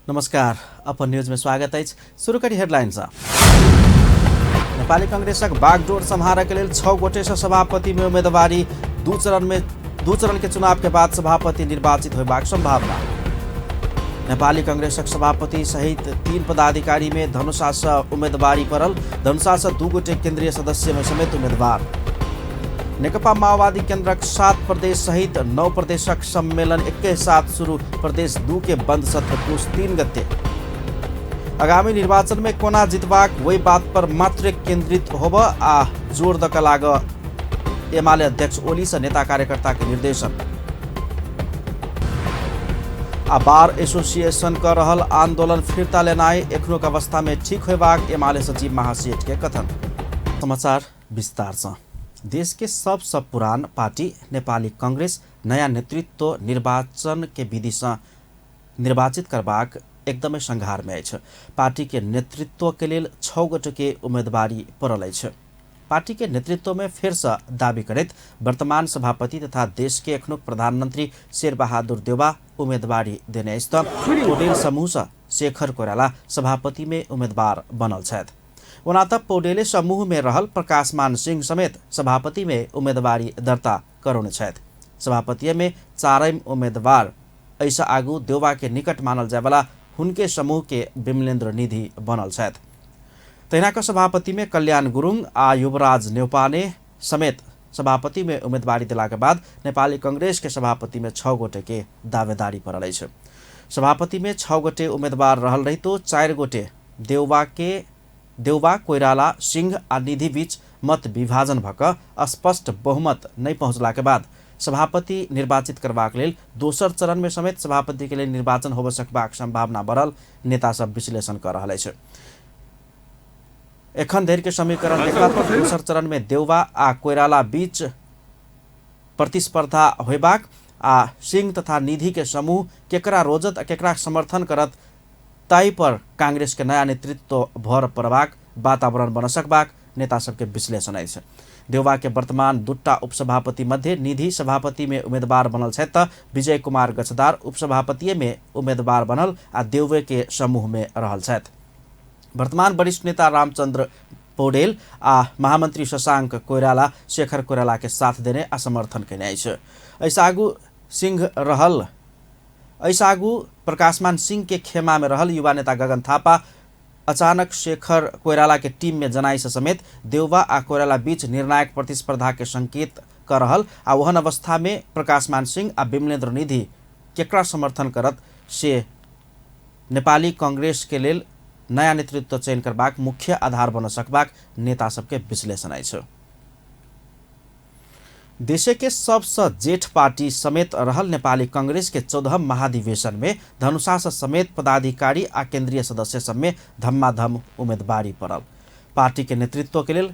नमस्कार, अपन न्यूज में स्वागत अछि। शुरू करी हेडलाइन सँ। नेपाली कांग्रेसक बागडोर सम्हारक लेल 6 गोटे सँ सभापति में उम्मीदवारी। दू चरण के चुनाव के बाद सभापति निर्वाचित होयबाक संभावना। नेपाली कांग्रेसक सभापति सहित 3 पदाधिकारी में धनुषा सँ उम्मीदवारी पड़ल। धनुषा सँ 2 गोटे केंद्रीय सदस्य में समेत उम्मीदवार। नेकपा माओवादी केंद्रक 7 प्रदेश सहित 9 प्रदेशक सम्मेलन एके साथ शुरू। प्रदेश 2 के बंद सत्र पुष 3 गते। आगामी निर्वाचन में कोना जितबाक वही बात पर मात्र केंद्रित होब आ जोर दक लाग एमाले अध्यक्ष ओली से नेता कार्यकर्ता के निर्देशन। आ बार एसोसिएशन कर रहल आंदोलन फिर्ता लेनाइ एखनुक अवस्था में ठीक होयबाक एमाले सचिव महासेठ के कथन। समाचार विस्तार से। देश के सबसे पुरान पार्टी नेपाली कांग्रेस नया नेतृत्व निर्वाचन के विधि से निर्वाचित करबाक एकदमै संघार में अछि। पार्टी के नेतृत्व के लेल 6 गोटे के उम्मीदवारी पड़ल अछि। पार्टी के नेतृत्व में फेर से दावी करैत वर्तमान सभापति तथा देश के एखनुक प्रधानमंत्री शेरबहादुर देउवा उम्मीदवारी देने अछि त पौडेल समूह से शेखर कोइराला सभापति में उम्मीदवार बनल छथि। ओना त पौडेले समूह में रहल प्रकाशमान सिंह समेत सभापति में उम्मीदवारी दर्ता करौने छथि। सभापति में 4 उम्मीदवार एहिसँ आगू देउवा के निकट मानल जायवाला हुनके समूह के विमलेन्द्र निधि बनल छथि। तहिना क सभापति में कल्याण गुरुङ आ युवराज नेउपाने समेत सभापति में उम्मीदवारी देलाके बाद नेपाली कांग्रेस के सभापति में 6 गोटे के दावेदारी पड़ल अछि। सभापति में 6 गोटे उम्मीदवार रहल रहितो 4 गोटे देउवा कोइराला सिंह आ निधि बीच मत विभाजन भऽ कऽ स्पष्ट बहुमत नहि पहुँचलाके बाद सभापति निर्वाचित करबाक लेल दोसर चरण में समेत सभापति के लेल निर्वाचन होबय सकबाक संभावना बढ़ल नेता सब विश्लेषण कऽ रहल अछि। एखन धरि के समीकरण देखला पर दोसर चरण में देउवा आ कोइराला बीच प्रतिस्पर्धा होयबाक आ सिंह तथा निधि के समूह केकरा रोजत आ केकरा समर्थन करत ताहि पर कांग्रेस के नया नेतृत्व भर पड़बाक वातावरण बन सकबाक नेता सबके विश्लेषण अछि। देउवा के वर्तमान 2 उपसभापति मध्ये निधि सभापति में उम्मीदवार बनल छथि त विजय कुमार गच्छदार उपसभापति में उम्मीदवार बनल आ देउवे के समूह में रहल छथि। वर्तमान वरिष्ठ नेता रामचंद्र पौडेल आ महामंत्री शशांक कोइराला शेखर कोइराला के साथ देने आ समर्थन कयने अछि। एहिसँ आगू सिंह रहल एहिसँ आगू प्रकाशमान सिंह के खेमा में रहल युवा नेता गगन थापा अचानक शेखर कोइराला के टीम में जनाई से समेत देउवा आ कोइराला बीच निर्णायक प्रतिस्पर्धा के संकेत कर रहल आ ओहन अवस्था में प्रकाशमान सिंह आ विमलेन्द्र निधि केकरा समर्थन करत से नेपाली कांग्रेस के लेल नया नेतृत्व चयन करबाक मुख्य आधार बन सकबाक नेता सबके विश्लेषण अछि। देशे के सबसे जेठ पार्टी समेत रहल नेपाली कांग्रेस के 14 महाधिवेशन में धनुषा से समेत पदाधिकारी आ केंद्रीय सदस्य सब में धमाधम उम्मीदवारी पड़ल। पार्टी के नेतृत्व के लेल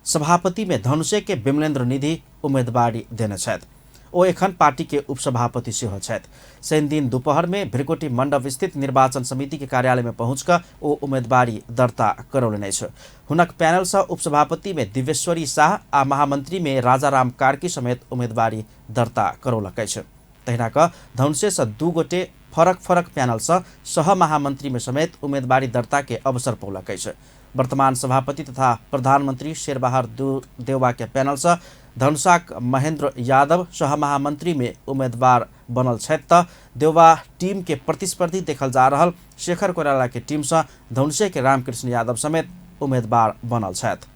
सभापति में धनुषे के विमलेन्द्र निधि उम्मीदवारी देने छथि। ओ एखन पार्टी के उपसभापति सेहो छथि। शनिदिन दोपहर में भ्रिकुटी मंडप स्थित निर्वाचन समिति के कार्यालय में पहुँच कऽ ओ उम्मीदवारी दर्ता करौलनि अछि। हुनक पैनल से उपसभापति में दिव्येश्वरी शाह आ महामंत्री में राजाराम कार्की समेत उम्मीदवारी दर्ता करौलक अछि। तहिना कऽ धनुषे से 2 गोटे फरक फरक पैनल से सह महामंत्री में समेत उम्मीदवारी दर्ता के अवसर पौलक अछि। वर्तमान सभापति तथा प्रधानमंत्री शेरबहादुर देउवा के पैनल से धनुषाक महेंद्र यादव सह महामंत्री में उम्मीदवार बनल छथि त देउवा टीम के प्रतिस्पर्धी देखल जा रहल शेखर कोइराला के टीम से धनुषे के रामकृष्ण यादव समेत उम्मीदवार बनल छथि।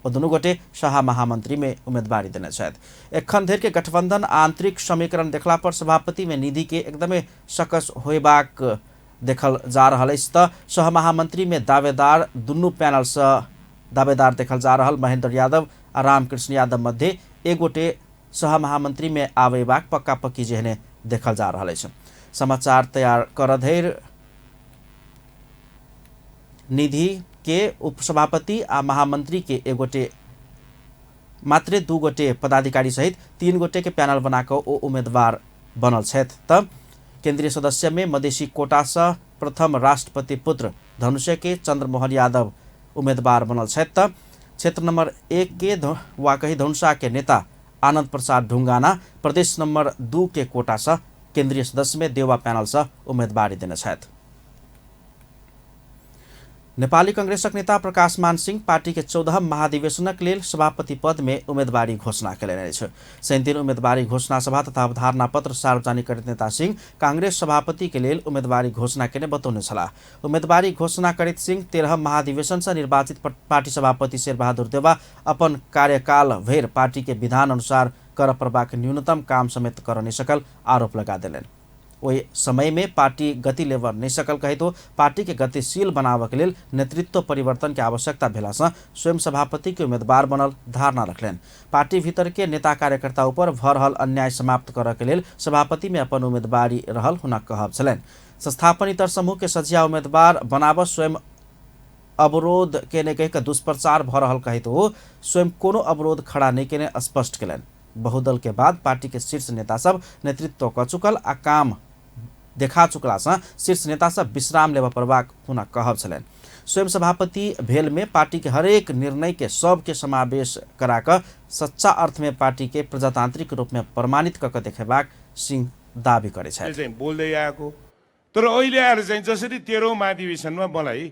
ओ दुनू गोटे सह महामंत्री में उम्मीदवारी देने छथि। एखन धरि के गठबंधन आंतरिक समीकरण देखला पर सभापति में निधि के एकदमै सकस होयबाक देखल जा रहल अछि त सह महामंत्री में दावेदार दुनू पैनल से दावेदार देखल जा रहल महेंद्र यादव आ रामकृष्ण यादव मध्ये एक गोटे सह महामंत्री में आवेबाक पक्का पक्की जेहने देखल जा रहल अछि। समाचार तैयार कर धरि निधि के उपसभापति आ महामंत्री के एक गोटे मात्रे 2 गोटे पदाधिकारी सहित 3 गोटे के पैनल बना कऽ ओ उम्मीदवार बनल छथि त केंद्रीय सदस्य में मधेसी कोटा से प्रथम राष्ट्रपति पुत्र धनुषे के चंद्रमोहन यादव उम्मीदवार बनल छथि त क्षेत्र नंबर 1 के वा कही धनुषा के नेता आनंद प्रसाद ढुंगाना प्रदेश नंबर 2 के कोटा से केन्द्रीय सदस्य में देउवा पैनल से उम्मीदवारी देने छथि। नेपाली कांग्रेसक नेता प्रकाश मान सिंह पार्टी के 14 महाधिवेशनक लेल सभापति पद में उम्मीदवारी घोषणा कयलनि अछि। शनिदिन उम्मीदवारी घोषणा सभा तथा अवधारणा पत्र सार्वजनिक करैत नेता सिंह कांग्रेस सभापति के लेल उम्मीदवारी घोषणा केने बतौने छलाह। उम्मीदवारी घोषणा करैत सिंह 13 महाधिवेशन से निर्वाचित पार्टी सभापति शेरबहादुर देउवा अपन कार्यकाल भरि पार्टी के विधान अनुसार कर पड़बाक न्यूनतम काम समेत कर नहि सकल आरोप लगा देलनि। ओहि समय में पार्टी गति लेबर नहीं सकल कहितो पार्टी के गतिशील बनाबऽ के लेल नेतृत्व परिवर्तन के आवश्यकता भेला से स्वयं सभापति के उम्मीदवार बनल धारणा रखलनि। पार्टी भीतर के नेता कार्यकर्ता ऊपर भऽ रहल अन्याय समाप्त करऽ के लेल सभापति में अपन उम्मीदवारी रहल हुनक कहब छलनि। संस्थापन इतर समूह के सझिया उम्मीदवार बनाबऽ स्वयं अवरोध केने कहि कऽ दुष्प्रचार भऽ रहल कहितो स्वयं कोनो अवरोध खड़ा नहि केने स्पष्ट केलनि। बहुदल के बाद पार्टी के शीर्ष नेता सब नेतृत्व कऽ चुकल आ काम देखा चुकला से शीर्ष नेता सब विश्राम लेबऽ पड़बाक हुनक कहब छलनि। स्वयं सभापति भेल में पार्टी के हरेक निर्णय के सबके समावेश करा कऽ सच्चा अर्थ में पार्टी के प्रजातांत्रिक रूप में प्रमाणित कऽ के देखेबाक सिंह दावी करै छथि। बोल्दै आएको तर अहिले आएर चाहिँ जसरी 13औं महाधिवेशनमा मलाई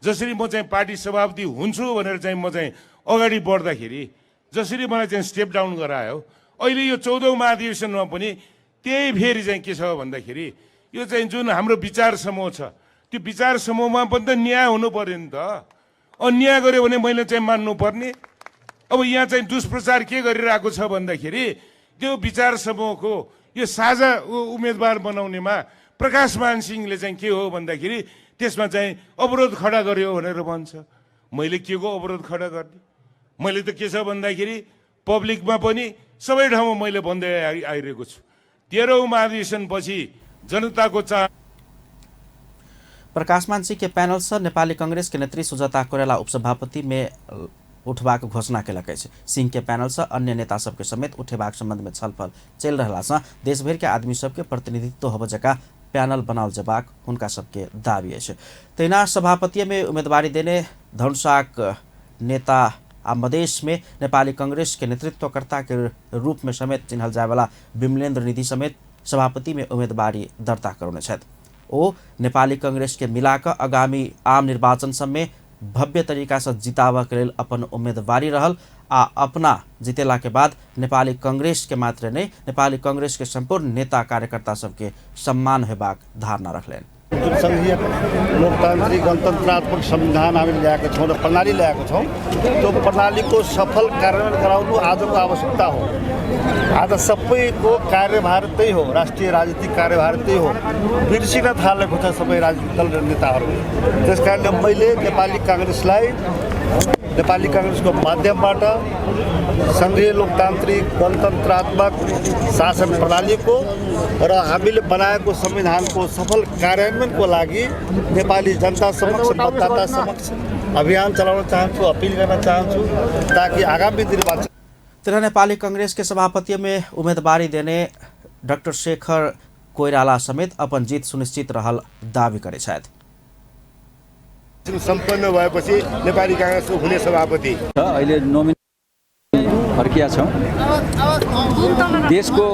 जसरी म चाहिँ पार्टी सभापति हुन्छु भनेर चाहिँ म चाहिँ अगाडि बढ्दाखेरि जसरी मलाई चाहिँ स्टेप डाउन गरायो, अहिले यो 14औं महाधिवेशनमा पनि त्यही फेरि चाहिँ के छ भन्दाखेरि यो चाहिँ जुन हाम्रो विचार समूह छ त्यो विचार समूहमा पनि त न्याय हुनु पर्यो नि त। अन्याय गर्यो भने मैले चाहिँ मान्नुपर्ने। अब यहाँ चाहिँ दुष्प्रचार के गरिरहेको छ भन्दाखेरि त्यो विचार समूहको यो साझा उम्मेदवार बनाउनेमा प्रकाश मान सिंहले चाहिँ के हो भन्दाखेरि त्यसमा चाहिँ अवरोध खडा गर्यो भनेर भन्छ। मैले के को अवरोध खडा गर्ने? मैले त के छ भन्दाखेरि पब्लिकमा पनि सबै ठाउँमा मैले भन्दै आइरहेको छु। 13औं महाधिवेशनपछि जनताको चाह। प्रकाश मान सिंह के पैनल से नेपाली कांग्रेस के नेत्री सुजाता कोइराला उपसभापति में उठबाक घोषणा केलक अछि। सिंह के पैनल से अन्य नेता सबके समेत उठेबाक संबंध में छलफल चलि रहला से देशभरि के आदमी सबके प्रतिनिधित्व होबय जकाँ पैनल बनाओल जेबाक हुनका सबके दावी अछि। तहिना सभापति में उम्मीदवारी देने धनुषाक नेता आ मधेश में नेपाली कांग्रेस के नेतृत्वकर्ता के रूप में समेत चिन्हल जायवाला विमलेन्द्र निधि समेत सभापति में उम्मीदवारी दर्ता करौने छथि। ओ नेपाली कांग्रेस के मिलाकऽ आगामी आम निर्वाचन सब में भव्य तरीका से जिताबऽ के लेल अपन उम्मीदवारी रहल आ अपना जितेला के बाद नेपाली कांग्रेस के मात्र नहीं नेपाली कांग्रेस के संपूर्ण नेता कार्यकर्ता सबके सम्मान हेबाक धारणा रखलनि। जुन संघीय लोकतान्त्रिक गणतन्त्रात्मक संविधान हामीले ल्याएका छौँ र प्रणाली ल्याएको छौँ, त्यो प्रणालीको सफल कार्यान्वयन गराउनु आजको आवश्यकता हो। आज सबैको कार्यभार त्यही हो, राष्ट्रिय राजनीतिक कार्यभार त्यही हो। बिर्सिन थालेको छ सबै राजनीतिक दल र नेताहरू। त्यस कारणले मैले नेपाली काङ्ग्रेसलाई नेपाली काङ्ग्रेसको माध्यमबाट सङ्घीय लोकतान्त्रिक गणतन्त्रात्मक शासन प्रणालीको र हामीले बनाएको संविधानको सफल कार्यान्वयनको लागि नेपाली जनता समक्ष, मतदाता समक्ष अभियान चलाउन चाहन्छु, अपिल गर्न चाहन्छु ताकि आगामी निर्वाचन। तेरह नेपाली कांग्रेस के सभापति में उम्मीदवारी देने डाक्टर शेखर कोइराला समेत अपन जीत सुनिश्चित रहल दावी करै छथि। सम्पन्न भएपछि नेपाली कांग्रेसको हुने सभापति अहिले नोमिनी फर्किया छौँ। देशको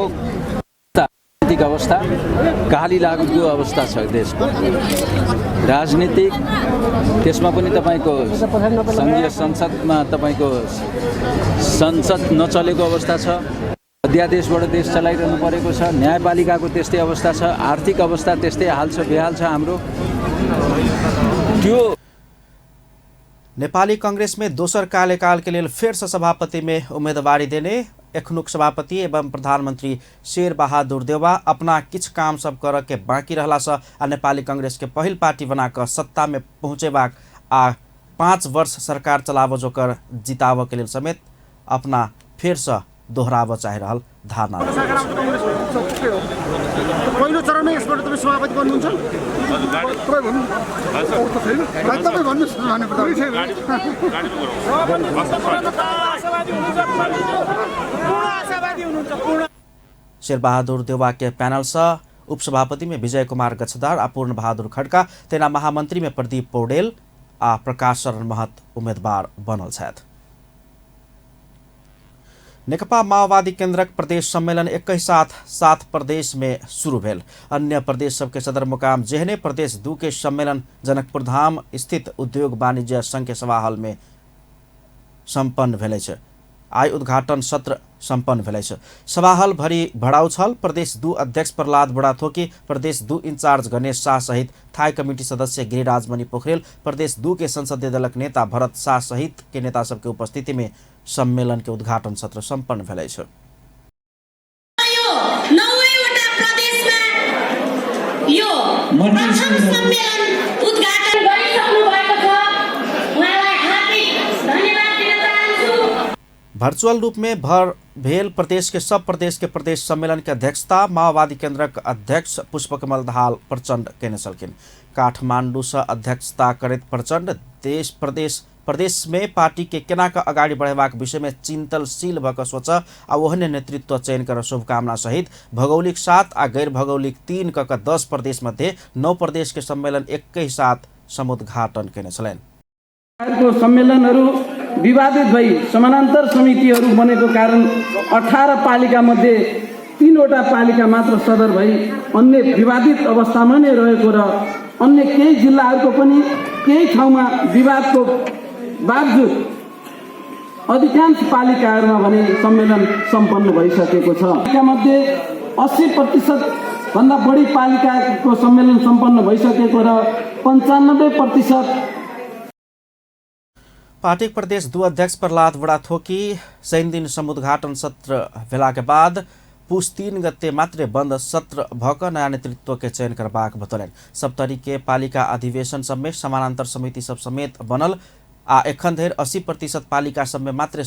राजनीतिक अवस्था काली लाग्दो अवस्था छ। देशको राजनीतिक त्यसमा पनि तपाईँको सङ्घीय संसदमा तपाईँको संसद नचलेको अवस्था छ, अध्यादेशबाट देश चलाइरहनु परेको छ, न्यायपालिकाको त्यस्तै अवस्था छ, आर्थिक अवस्था त्यस्तै हाल छ, बेहाल छ हाम्रो। त्यो नेपाली कांग्रेस में दोसर कार्यकाल के लेल फेर से सभापति में उम्मीदवारी देने एखनुक सभापति एवं प्रधानमंत्री शेर बहादुर देउवा अपना किछु काम सब करऽ के बाँकी रहला से आ नेपाली कांग्रेस के पहिल पार्टी बना कऽ सत्ता में पहुँचेबाक आ 5 वर्ष सरकार चलाबऽ जोकर जिताबऽ के लेल समेत अपना फेर से दोहराबऽ चाहि रहल धारणा। पहिलो चरणमै यसबाट तपाईँ सभापति बन्नुहुन्छ? तपाईँ भन्नुहोस्। शेरबहादुर देउवा के पैनल से उपसभापति में विजय कुमार गच्छदार आ पूर्ण बहादुर खड्का, तेना महामंत्री में प्रदीप पौडेल आ प्रकाश शरण महत उम्मीदवार बनल छथि। नेकपा माओवादी केन्द्रक प्रदेश सम्मेलन एकहि साथ 7 प्रदेश में शुरू भेल। अन्य प्रदेश सबके सदरमुकाम जेहने प्रदेश 2 के सम्मेलन जनकपुरधाम स्थित उद्योग वाणिज्य संघ के सभा हल में सम्पन्न भेल अछि। आइ उद्घाटन सत्र सम्पन्न भेल अछि। सभाहल भरि भराउ छल। प्रदेश 2 अध्यक्ष प्रहलाद बुढाथोकी, प्रदेश 2 इंचार्ज गणेश शाह सहित थाई कमिटी सदस्य गिरिराज मणि पोखरेल, प्रदेश 2 के संसदीय दलक नेता भरत शाह सहित के नेता सबके उपस्थिति में सम्मेलन के उद्घाटन सत्र सम्पन्न भेल अछि। यो 9वटा प्रदेशमा यो प्रथम सम्मेलन उद्घाटन गरिसक्नु भएको छ। उहाँलाई हार्दिक धन्यवाद दिन चाहन्छु। वर्चुअल रूप में भर भेल प्रदेश के सब प्रदेश के प्रदेश सम्मेलन के अध्यक्षता माओवादी केन्द्रक अध्यक्ष पुष्पकमल दाहाल प्रचण्ड केने छलखिन। काठमांडू से अध्यक्षता करैत प्रचण्ड देश प्रदेश प्रदेश में पार्टी के केना क अगाडि बढ़ेबाक विषय में चिंतनशील भ क सोच आ ओहने नेतृत्व चयन कर शुभकामना सहित भौगोलिक 7 आ गैर भौगोलिक 3 क क 10 प्रदेश मध्ये 9 प्रदेश के सम्मेलन एकै साथ समुद्घाटन केने छलनि। को सम्मेलनहरू विवादित भई समानान्तर समितिहरू बनेको कारण 18 पालिका मध्ये 3वटा पालिका मात्र सदर भई अन्य विवादित अवस्थामा नै रहेको र अन्य केही जिल्लाहरूको पनि केही ठाउँमा विवादको बावजुद अधिकांश पालिकाहरूमा भने सम्मेलन सम्पन्न भइसकेको छ। पालिका मध्ये 80% भन्दा बढी पालिकाको सम्मेलन सम्पन्न भइसकेको र 95% पार्टीक प्रदेश 2 अध्यक्ष प्रहलाद बुढाथोकी शनिदिन समुद्घाटन सत्र भेला के बाद पुस 3 गते मात्रै बन्द सत्र भक नयाँ नेतृत्व के चयन करबाक बतौलनि। सप्तरी के पालिका अधिवेशन सबमे समानान्तर समिति सब समेत बनल आ एखन धरि 80% पालिका सबमे मात्रै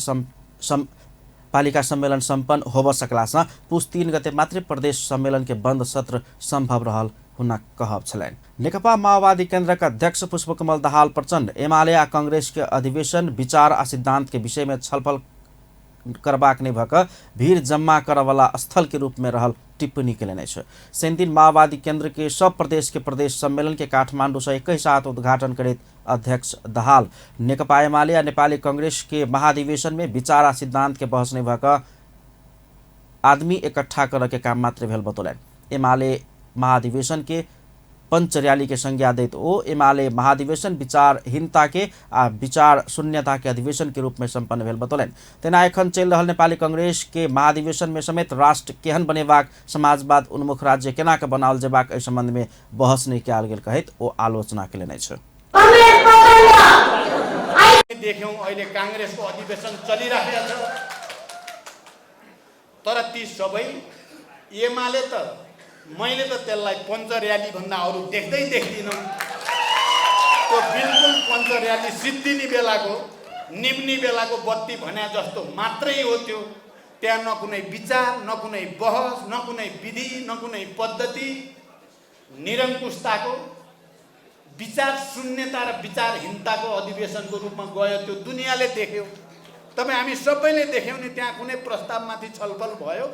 पालिका सम्मेलन सम्पन्न होब सकलासँ पुस 3 गते मात्रै प्रदेश सम्मेलन के बन्द सत्र सम्भव रहल हुनक कहब छलनि। नेकपा माओवादी केन्द्रक अध्यक्ष पुष्पकमल दाहाल प्रचण्ड एमाले आ कांग्रेस के अधिवेशन विचार आ सिद्धांत के विषय में छलफल करबाक नहि भऽ भीड़ जम्मा करऽवला स्थल के रूप में रहल टिप्पणी केलनि अछि। शनिदिन माओवादी केन्द्र के सब प्रदेश के प्रदेश सम्मेलन के काठमांडू से एकै साथ उद्घाटन करैत अध्यक्ष दाहाल नेकपा एमाले आ नेपाली कांग्रेस के महाधिवेशन में विचार आ सिद्धांत के बहस नहि भऽ कऽ आदमी इकट्ठा करऽ के काम मात्र भेल बतौलनि। एमाले महाधिवेशन के पंचरैली के संज्ञा दैत ओ एमाले महाधिवेशन विचारहीनता के आ विचार शून्यता के अधिवेशन के रूप में सम्पन्न भेल बतौलनि। तेना एखन चलि रहल नेपाली कांग्रेस के महाधिवेशन में समेत राष्ट्र केहन बनेबाक, समाजवाद उन्मुख राज्य केना के बनाओल जेबाक एहि संबंध में बहस नहि कयल गेल कहैत ओ आलोचना केलनि अछि। देख्यौं अहिले कांग्रेसको अधिवेशन चलिराखेको छ, तर ती सबै एमाले त मैले त त्यसलाई पञ्च र्याली भन्दा अरू देख्दै देख्दिनँ। त्यो बिल्कुल पञ्च र्याली सिद्धिने बेलाको निम्नी बेलाको बत्ती भने जस्तो मात्रै हो त्यो। त्यहाँ न कुनै विचार, न कुनै बहस, न कुनै विधि, न कुनै पद्धति, निरङ्कुशताको विचार शून्यता र विचारहीनताको अधिवेशनको रूपमा गयो। त्यो दुनियाँले देख्यो, तपाईँ हामी सबैले देख्यौँ नि। त्यहाँ कुनै प्रस्तावमाथि छलफल भयो?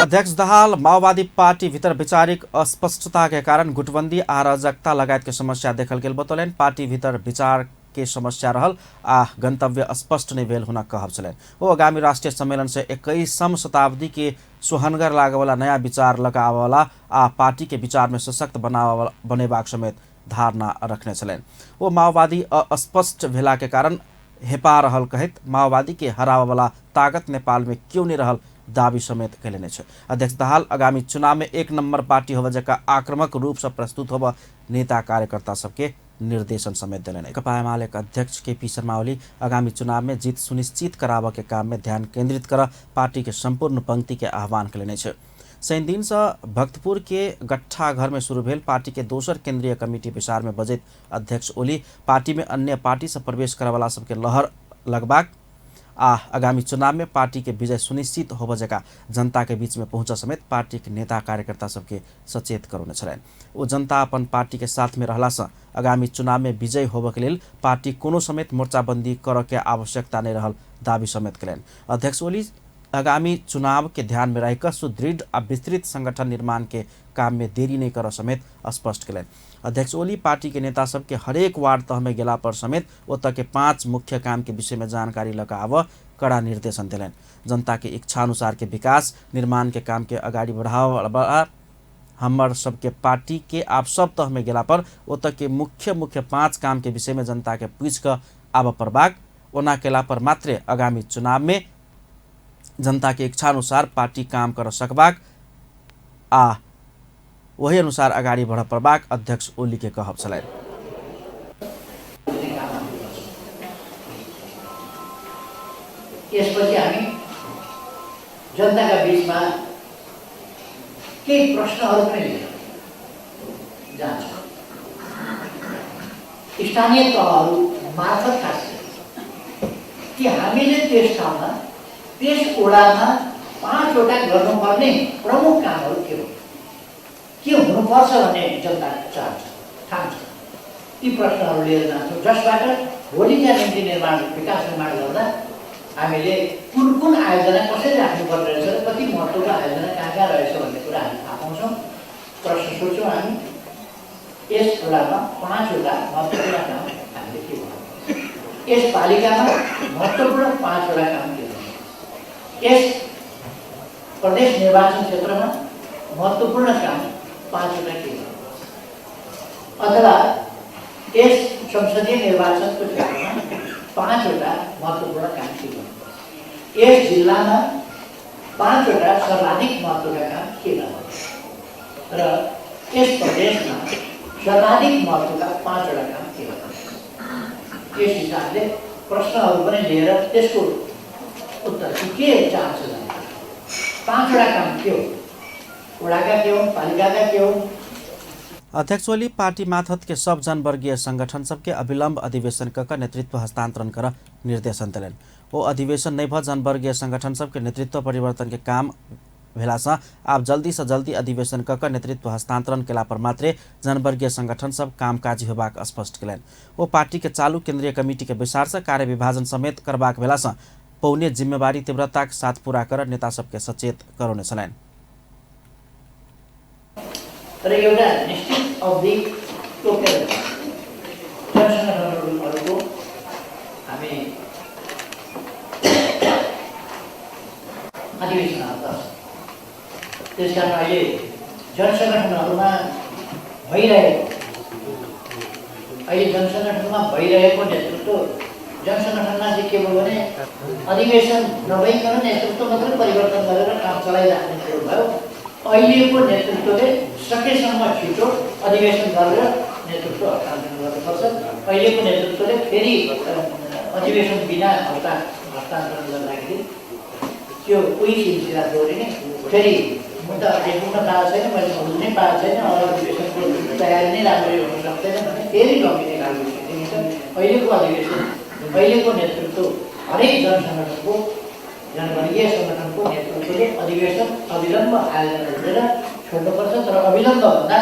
अध्यक्ष दाहाल माओवादी पार्टी भीतर वैचारिक अस्पष्टता के कारण गुटबंदी आ अराजकता लगायत के समस्या देखल गेल बतौलनि। पार्टी भीतर विचार के समस्या रहल आ गंतव्य स्पष्ट नहि भेल हुनक कहब छलनि। ओ आगामी राष्ट्रीय सम्मेलन से 21वीं शताब्दी के सोहनगर लागेवाला नया विचार लगावला आ पार्टी के विचार में सशक्त बनेबाक समेत धारणा रखने छलनि। ओ माओवादी अस्पष्ट भेला के कारण हेपा रहल कहैत माओवादी के हराबऽवला ताकत नेपाल में क्यों नहीं रहल दावी समेत कयलनि अछि। अध्यक्ष दाहाल आगामी चुनाव में 1 नंबर पार्टी होबऽ जकाँ आक्रामक रूप से प्रस्तुत होबऽ नेता कार्यकर्ता सबके निर्देशन समेत देलनि। नेकपा एमाले के अध्यक्ष के पी शर्मा ओली आगामी चुनाव में जीत सुनिश्चित कराबऽ के काम में ध्यान केंद्रित कर पार्टी के संपूर्ण पंक्ति के आह्वान कयलनि अछि। शनिदिन से भक्तपुर के गट्ठा घर में शुरू भेल पार्टी के दोसर केंद्रीय कमिटी बैसार में बजैत अध्यक्ष ओली पार्टी में अन्य पार्टी से प्रवेश करवाला सबके लहर लगबाक आ आगामी चुनाव में पार्टी के विजय सुनिश्चित होबऽ जकाँ जनता के बीच में पहुँच समेत पार्टी के नेता कार्यकर्ता सबके सचेत करौने छलनि। ओ जनता अपन पार्टी के साथ में रहला से आगामी चुनाव में विजय होबऽ के लेल पार्टी कोनो समेत मोर्चाबंदी करऽ के आवश्यकता नहीं रहल दावी समेत कयलनि। अध्यक्ष ओली आगामी चुनाव के ध्यान में रखकर सुदृढ़ आ विस्तृत संगठन निर्माण के काम में देरी नहीं कर समेत स्पष्ट कयलनि। अध्यक्ष ओली पार्टी के नेता सबके हरेक वार्ड तह में गेला पर समेत ओतऽ के 5 मुख्य काम के विषय में जानकारी लऽ कऽ आबऽ कड़ा निर्देशन देलनि। जनता के इच्छा अनुसार के विकास निर्माण के काम के अगाडि बढ़ावा हमर सबके पार्टी के आप सब तह में गेला पर ओतऽ के मुख्य मुख्य 5 काम के विषय में जनता के पूछि कऽ आबऽ पड़बाक, ओना केला पर मात्रे आगामी चुनाव में जनता के इच्छा अनुसार पार्टी काम कर सकबाक आ वही अनुसार अगाडि बढ़ पड़बाक अध्यक्ष ओली के कहब छलनि। यसपछि हामी जनताका बीचमा केही प्रश्नहरू पनि लिएर जान्छौँ। स्थानीय तहहरू मार्फत खास कि हामीले त्यस ठाउँमा त्यस ओडामा 5वटा गर्नुपर्ने प्रमुख कामहरू के हो, के हुनुपर्छ भन्ने जनता चाहन्छ, ठान्छ। ती प्रश्नहरू लिएर जान्छौँ, जसबाट भोलिका निम्ति निर्माण विकास निर्माण गर्दा हामीले कुन कुन आयोजना कसरी राख्नुपर्ने रहेछ र कति महत्त्वको आयोजना कहाँ कहाँ रहेछ भन्ने कुरा हामी थाहा पाउँछौँ, प्रश्न सोध्छौँ। हामी यस ओडामा 5वटा महत्त्वपूर्ण काम हामीले के गर्नु, यस पालिकामा महत्त्वपूर्ण 5वटा काम के गर्नु, यस प्रदेश निर्वाचन क्षेत्रमा महत्त्वपूर्ण काम 5वटा के गर्नु, अथवा यस संसदीय निर्वाचनको क्षेत्रमा 5वटा महत्त्वपूर्ण काम के गर्नु, यस जिल्लामा 5वटा सर्वाधिक महत्त्वका काम के गर्नु र यस प्रदेशमा सर्वाधिक महत्त्वका 5वटा काम के गर्नु। यस हिसाबले प्रश्नहरू पनि लिएर त्यसको उत्तर के चाहन्छ जनता, 5वटा काम के हो, वडाका के हो, पालिकाका के हो। अध्यक्ष ओली पार्टी माथत के सब जनवर्गीय संगठन सबके अविलंब अधिवेशन क नेतृत्व हस्तांतरण कर निर्देशन देलनि। ओ अधिवेशन नहीं भ जनवर्गीय संगठन सबके नेतृत्व परिवर्तन के काम भेलासँ आब जल्दी से जल्दी अधिवेशन क नेतृत्व हस्तांतरण केला पर मात्रे जनवर्गीय संगठन सब कामकाजी होबाक स्पष्ट कयलनि। ओ पार्टी के चालू केंद्रीय कमिटी के बैसार से कार्य विभाजन समेत करबाक भेलासँ पौने जिम्मेवारी तीव्रता के साथ पूरा कर नेता सबके सचेत करौने छलनि। तर एउटा निश्चित अवधि तोकेर जनसङ्गठनहरूको हामी अधिवेशनहरू गर्छौँ। त्यसकारण अहिले जनसङ्गठनहरूमा भइरहेको भइरहेको नेतृत्व जनसङ्गठनमा चाहिँ के भयो भने अधिवेशन नभइकन नेतृत्व मात्रै परिवर्तन गरेर काम चलाइराख्ने कुरो भयो। अहिलेको नेतृत्वले सकेसम्म छिटो अधिवेशन गरेर नेतृत्व हस्तान्तरण गर्नुपर्छ। अहिलेको नेतृत्वले फेरि अधिवेशन बिना हस्तान्तरण गर्दाखेरि त्यो उही सिलसिला दोहोरिने, फेरि म त आइपुग्न पाएको छैन, मैले सम्झनै पाएको छैन, अरू अधिवेशनको तयारी नै राम्ररी हुन सक्दैन भने फेरि लगिने खालको स्थिति छ। अहिलेको अधिवेशन, अहिलेको नेतृत्व हरेक जनसङ्गठनको जनवर्गीय सङ्गठनको नेतृत्वले अधिवेशन अविलम्ब आयोजना गरेर छोड्नुपर्छ। तर अविलम्ब भन्दा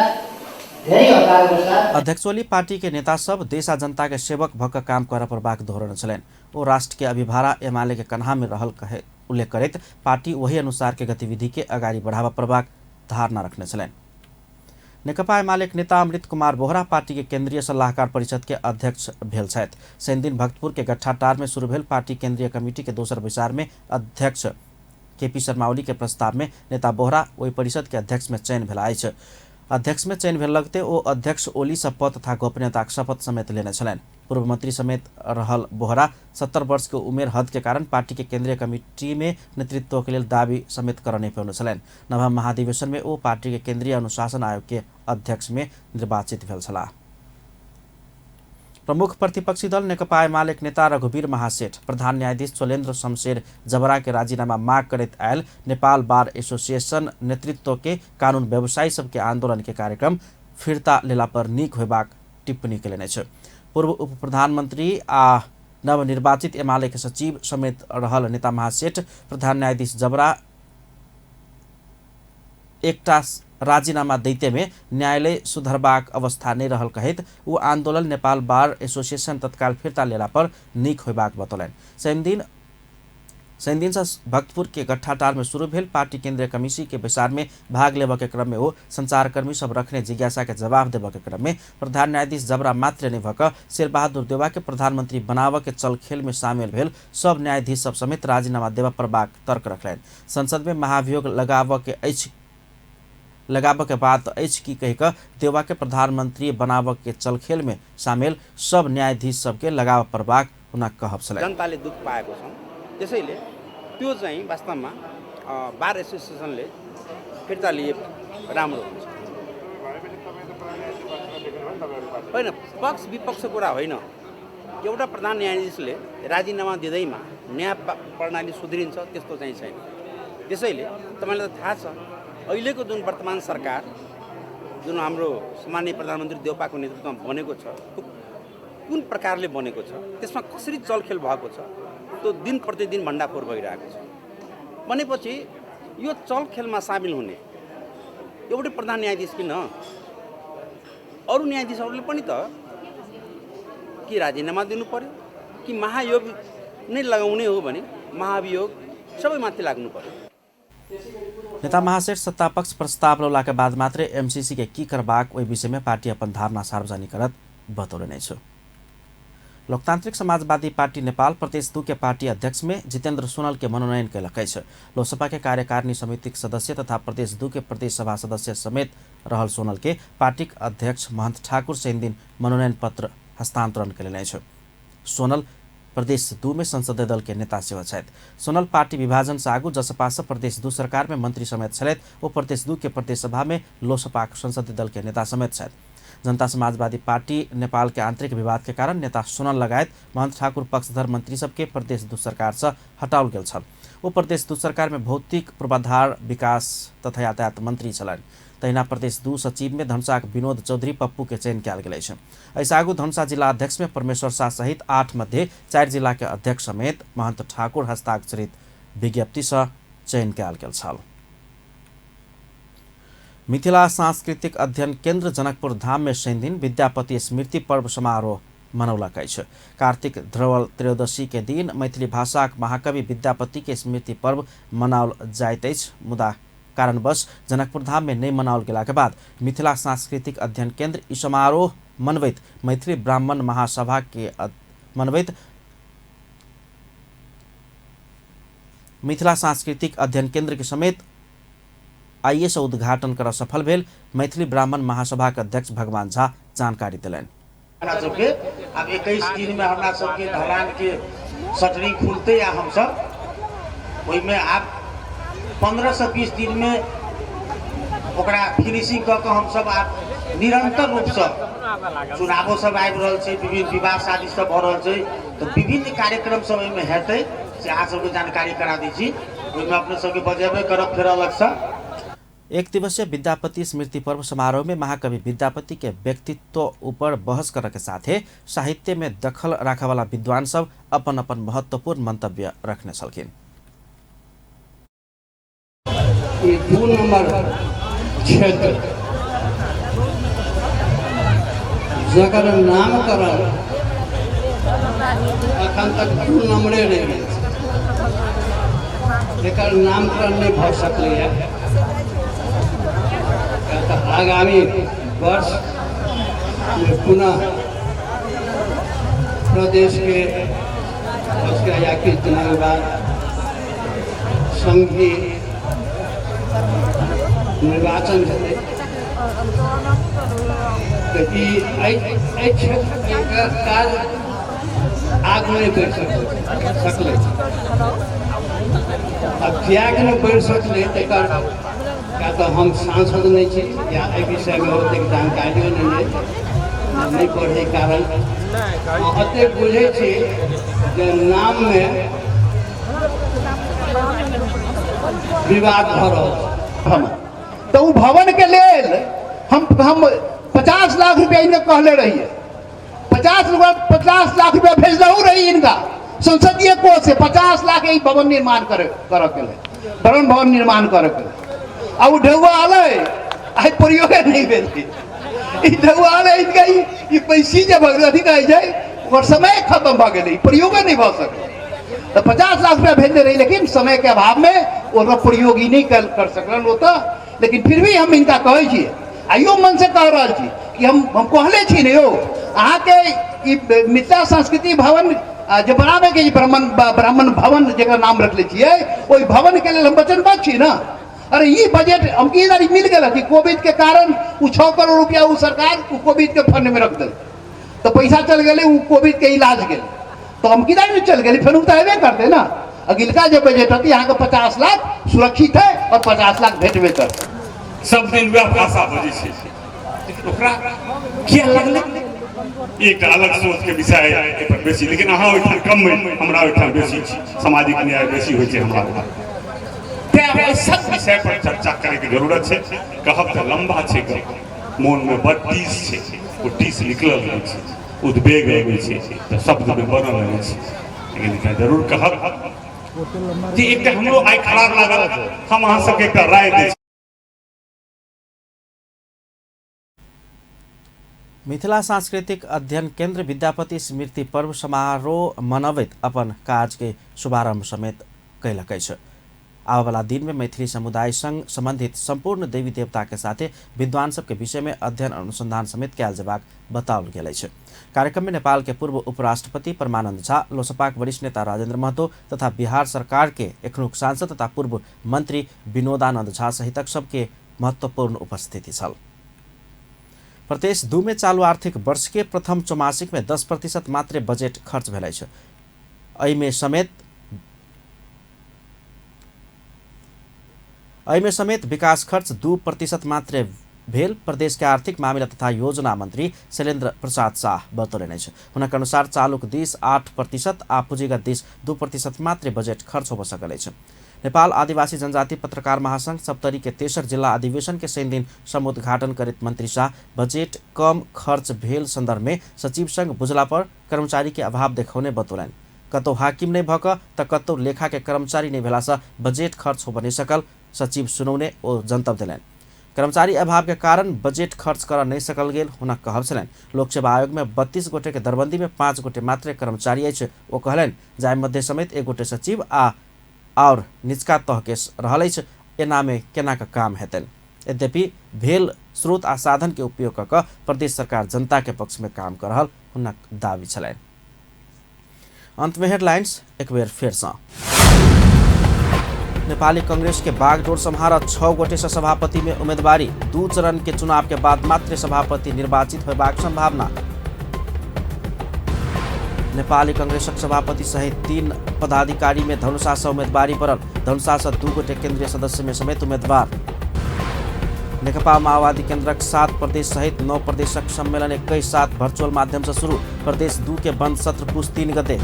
धेरै हतारको साथ अध्यक्ष ओली पार्टी के नेता सब देश आ जनता के सेवक भक काम कर पड़बाक दोहरौने छलनि। ओ राष्ट्र के अभिभारा एमाले के कन्हा में रहल कहे उल्लेख करैत पार्टी वही अनुसार के गतिविधि के अगाडि बढ़ावा पड़बाक धारणा रखने छलनि। नेकपा एमाले के नेता अमृत कुमार बोहरा पार्टी के केंद्रीय सलाहकार परिषद के अध्यक्ष भेल छथि। शनिदिन भक्तपुर के गट्ठाटार में शुरू भेल पार्टी केंद्रीय कमिटी के दोसर बैसार में अध्यक्ष केपी शर्मा ओली के प्रस्ताव में नेता बोहरा ओहि परिषद के अध्यक्ष में चयन भेला अछि। अध्यक्ष में चयन भेल लगते ओ अध्यक्ष ओली सँ पद तथा गोपनीयताक शपथ समेत लेने छलनि। पूर्व मंत्री समेत रहल बोहरा 70 वर्ष के उमेर हद के कारण पार्टी के केंद्रीय कमिटी में नेतृत्व के लेल दावी समेत कर नहीं पौने छलनि। नवम महाधिवेशन में ओ पार्टी के केंद्रीय अनुशासन आयोग के अध्यक्ष में निर्वाचित भेल छलाह। प्रमुख प्रतिपक्षी दल नेकपा एमाले के नेता रघुवीर महासेठ प्रधान न्यायाधीश चोलेन्द्र शमशेर जबरा के राजीनामा माग करैत आयल नेपाल बार एसोसिएशन नेतृत्व के कानून व्यवसायी सबके आंदोलन के कार्यक्रम फिर्ता लेला पर नीक होबाक टिप्पणी कयलनि अछि। पूर्व उप प्रधानमंत्री आ नवनिर्वाचित एमाले के सचिव समेत रहल नेता महासेठ प्रधान न्यायाधीश जबरा एकटा राजीनामा दैते में न्यायालय सुधरबाक अवस्था नहीं रहल कहैत ओ आंदोलन नेपाल बार एसोसिएशन तत्काल फिर्ता लेला पर नीक होबाक बतौलनि। शनिदिन शनिदिन से भक्तपुर के गट्ठाटार में शुरू भेल पार्टी केंद्रीय कमिटी के बैसार में भाग लेबऽ के क्रम में ओ संचारकर्मी सब रखने जिज्ञासा के जवाब देबऽ के क्रम में प्रधान न्यायाधीश जबरा मात्र नहि भऽ कऽ शेरबहादुर देउवा के प्रधानमंत्री बनाबऽ के चलखेल में शामिल भेल सब न्यायाधीश सब समेत राजीनामा देबऽ पड़बाक तर्क रखलनि। संसद में महाभियोग लगाबऽ के अछि लगाबऽ के बात अछि की कहि कऽ देउवा के प्रधानमंत्री बनाबऽ के चलखेल में शामिल सब न्यायाधीश सबके लगाबऽ पड़बाक हुनक कहब छलनि। जनताले दुःख पाएको छौँ, त्यसैले त्यो चाहिँ वास्तवमा बार एसोसिएसनले फिर्ता लिए राम्रो हुन्छ। होइन, पक्ष विपक्ष कुरा होइन, एउटा प्रधान न्यायाधीशले राजीनामा दिँदैमा न्याय प्रणाली सुध्रिन्छ त्यस्तो चाहिँ छैन। त्यसैले तपाईँलाई त थाहा छ अहिलेको जुन वर्तमान सरकार जुन हाम्रो सम्माननीय प्रधानमन्त्री देउपाको नेतृत्वमा बनेको छ, त्यो कुन प्रकारले बनेको छ, त्यसमा कसरी चलखेल भएको छ, त्यो दिन प्रतिदिन भण्डाफोर भइरहेको छ। भनेपछि यो चलखेलमा सामेल हुने एउटै प्रधान न्यायाधीश किन, अरू न्यायाधीशहरूले पनि त कि राजीनामा दिनु पर्यो कि महायोग नै लगाउने हो भने महाभियोग सबैमाथि लाग्नु पर्यो। नेता महासेठ सत्तापक्ष प्रस्ताव लौलाके बाद मात्रै एमसीसी के की करबाक ओहि विषय में पार्टी अपन धारणा सार्वजनिक करत बतौलनि अछि। लोकतांत्रिक समाजवादी पार्टी नेपाल प्रदेश 2 के पार्टी अध्यक्ष में जितेंद्र सोनल के मनोनयन कयलक अछि। लोकसभा के कार्यकारिणी समितिक सदस्य तथा प्रदेश 2 के प्रदेश सभा सदस्य समेत रहल सोनल के पार्टीक अध्यक्ष महंत ठाकुर शनिदिन मनोनयन पत्र हस्तांतरण कयलनि अछि। सोनल प्रदेश 2 में संसदीय दल के नेता सेहो छथि। सोनल पार्टी विभाजन से आगू जसपा से प्रदेश 2 सरकार में मंत्री समेत छलथि। ओ प्रदेश 2 के प्रदेश सभा में लोसपाक संसदीय दल के नेता समेत छथि। जनता समाजवादी पार्टी नेपाल के आंतरिक विवाद के कारण नेता सोनल लगायत महंत ठाकुर पक्षधर मंत्री सबके प्रदेश 2 सरकार से हटाओल गेल छल। ओ प्रदेश 2 सरकार में भौतिक पूर्वाधार विकास तथा यातायात मंत्री छलनि। तहिना प्रदेश 2 सचिव में धनुषाक विनोद चौधरी पप्पू के चयन कयल गेल अछि। एहिसँ आगू धनुषा जिला अध्यक्ष में परमेश्वर शाह सहित 8 मध्ये 4 जिला के अध्यक्ष समेत महंत ठाकुर हस्ताक्षरित विज्ञप्ति से चयन कयल गेल छल। मिथिला सांस्कृतिक अध्ययन केन्द्र जनकपुर धाम में शनिदिन विद्यापति स्मृति पर्व समारोह मनौलक अछि। कार्तिक ध्रुवल त्रयोदशी के दिन मैथिली भाषाक महाकवि विद्यापति के स्मृति पर्व मनाओल जाइत अछि। मुदा कारणवश जनकपुर धाम में नहि मनाओल गेलाके बाद मिथिला सांस्कृतिक अध्ययन केन्द्र ई समारोह मनबैत मैथिली ब्राह्मण महासभा के मनबैत मिथिला सांस्कृतिक अध्ययन केन्द्र के समेत आइए से उद्घाटन कर सफल भेल मैथिली ब्राह्मण महासभा के अध्यक्ष भगवान झा जानकारी दिलनि। हमरा सबके आब 21 दिन में हमरा सबके ढलान के शटरिंग खुलते आ हम सब ओहिमे आब 15 से 20 दिन में ओकरा फिनिशिंग कऽ के हम सब आब निरंतर रूप से चुनावो सब आबि रहल छै, विभिन्न विवाह शादी सब भऽ रहल छै, तऽ विभिन्न कार्यक्रम सब एहिमे हेतै से अहाँ सबके जानकारी करा दै छी। ओहिमे अपने सबके बजेबे करब फेर अलगसँ। एक दिवसीय विद्यापति स्मृति पर्व समारोह में महाकवि विद्यापति के व्यक्तित्व ऊपर बहस करे के साथे साहित्य में दखल राखे वाला विद्वान सब अपन अपन महत्वपूर्ण मंतव्य रखने छलखिन। ई 2 नंबर क्षेत्र जकर नामकरण अखन तक 2 नंबरे रहि गेल छै, एकर नामकरण नहि भऽ सकलैए। तऽ आगामी वर्ष में पुनः प्रदेश के या किछु दिनक बाद संघीय निर्वाचन हेतै, तऽ ई एहि क्षेत्रके काज आगू नहि बढ़ि सकलै। आब किएक नहि बढ़ि सकलै तकर या तऽ हम सांसद नहि छी या एहि विषयमे ओतेक जानकारियो नहि अछि, नहि बढ़ै कारण एतेक बुझै छी जे नाममे विवाद भऽ रहल छै। तऽ ओ भवनके लेल हम 50 लाख रुपया इनका कहले रहिए, 50 लाख रुपया भेजलहु रही इनका संसदीय कोष से 50 लाख ई भवन निर्माण करे के लेल, भवन निर्माण करे के लेल। आ ओ ढौआ अलै आइ प्रयोगे नहि भेलै। ई ढौआ अलै इनका ई पैसी जे भऽ गेलै अथी कहै छै ओकर समय खत्म भऽ गेलै, प्रयोगे नहि भऽ सकलै। तो 50 लाख रुपया भेजने रही, लेकिन समय के अभाव में ओकर प्रयोग ही नहीं कर सकलन ओतऽ। लेकिन फिर भी हम हिनका कहै छियै, आइयो मन से कह रहल छी कि हम कहले छी ने यौ, अहाँके ई मिथिला संस्कृति भवन जे बनाबैके जे ब्राह्मण भवन जकर नाम रखले छियै, ओहि भवनके लेल हम वचनबद्ध छी ने। अरे ई बजट हम की दारी मिल गेल कि कोविड के कारण उ 6 करोड़ रुपया उ सरकार उ कोविड के फंड में रख दिल, तो पैसा चल गए उ कोविड के इलाज गेल, तो हम की दारी चल गए, फेर तो अबे करते ना। अगिलका जे बजट होती यहाँ के 50 लाख सुरक्षित है और 50 लाख भेटबे करते। सब दिन वएह भाषा बजै छै, लेकिन ओकरा किया लगलै एक अलग सोच के विषय एहि पर बेसी। लेकिन अहाँ ओहिठाम कम, हमरा ओहिठाम बेसी सामाजिक न्याय बेसी होइ छै हमरा। तें सब विषय पर चर्चा करैके जरूरत छै। कहब तऽ लम्बा छै, मोनमे बड़ टीस छै, ओ टीस निकलल रहै छै, उद्वेग अबै छै तऽ शब्दमे बनल रहै छै। लेकिन एकटा जरूर कहब जे एकटा हमरो आइ खराब लागल, हम अहाँ सबके एकटा राय दै छी। मिथिला सांस्कृतिक अध्ययन केंद्र विद्यापति स्मृति पर्व समारोह मनबैत अपन काज के शुभारंभ समेत कयलक अछि। आबयवला दिन में मैथिली समुदाय संग संबंधित संपूर्ण देवी देवता के साथे विद्वान सबके विषय में अध्ययन अनुसंधान समेत कयल जेबाक बताओल गेल अछि। कार्यक्रम में नेपाल के पूर्व उपराष्ट्रपति परमानंद झा, लोसपाक वरिष्ठ नेता राजेंद्र महतो तथा बिहार सरकार के एखनुक सांसद तथा पूर्व मंत्री विनोदानंद झा सहितक सबके महत्वपूर्ण उपस्थिति छल। प्रदेश 2 में चालू आर्थिक वर्ष के प्रथम चौमासिक में 10% मात्रे बजेट खर्च भेल अछि। एहिमे समेत विकास खर्च 2% मात्रे भेल प्रदेश के आर्थिक मामिला तथा योजना मंत्री शैलेन्द्र प्रसाद शाह बतौलनि अछि। हुनक अनुसार चालूक दिस 8% आ पूंजीगत दिस 2% मात्रे बजेट खर्च होबऽ सकल अछि। नेपाल आदिवासी जनजाति पत्रकार महासंघ सप्तरी के तेसर जिला अधिवेशन के शनिदिन समुद्घाटन करैत मंत्री शाह बजेट कम खर्च भेल संदर्भ में सचिव संग बुझला पर कर्मचारी के अभाव देखौने बतौलनि। कतौ हाकिम नहि भऽ कऽ तऽ कतौ लेखा के कर्मचारी नहि भेलासँ बजेट खर्च होबऽ नहि सकल सचिव सुनौने ओ जनतब देलनि। कर्मचारी अभाव के कारण बजेट खर्च करऽ नहि सकल गेल हुनक कहब छलनि। लोक सेवा आयोग में 32 गोटे के दरबंदी में 5 गोटे मात्रे कर्मचारी अछि ओ कहलनि, जाहि मध्य समेत 1 गोटे सचिव आ और निचका तह के रहल अछि, एना में केना के काम हेतनि। यद्यपि भेल स्रोत आ साधन के उपयोग कऽ कऽ प्रदेश सरकार जनता के पक्ष में काम कर रहल हुनक दावी छलनि। अंत में हेडलाइंस एक बेर फेर सँ। नेपाली कांग्रेस के बागडोर सम्हारत 6 गोटे से सभापति में उम्मीदवारी, 2 चरण के चुनाव के बाद मात्र सभापति निर्वाचित होबाक संभावना। नेपाली कांग्रेसक सभापति सहित 3 पदाधिकारी में धनुषा से उम्मीदवारी पड़ल, धनुषा से 2 गोटे केंद्रीय सदस्य में समेत उम्मीदवार। नेकपा माओवादी केंद्रक 7 प्रदेश सहित 9 प्रदेशक सम्मेलन 21/7 वर्चुअल माध्यम से शुरू, प्रदेश 2 के बंद सत्र पुस 3 गते।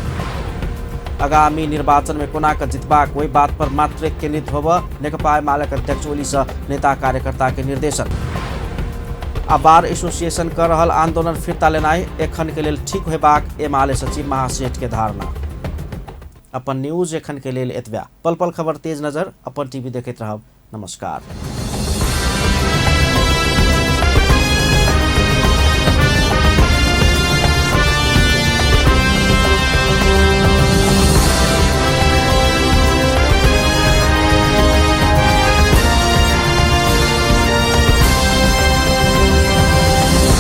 आगामी निर्वाचन में कोना के जितबाक ओहि बात पर मात्र केंद्रित होब नेकपा एमालेक अध्यक्ष ओली से नेता कार्यकर्ता के निर्देशन। आ बार एसोसिएशन कर रहल आंदोलन फिर्ता लेनाइ एखन के लेल ठीक होबाक एमाले सचिव महासेठ के धारणा। अपन न्यूज एखन के लेल एतबा। पल पल खबर तेज नजर अपन टीवी देखैत रहब। नमस्कार।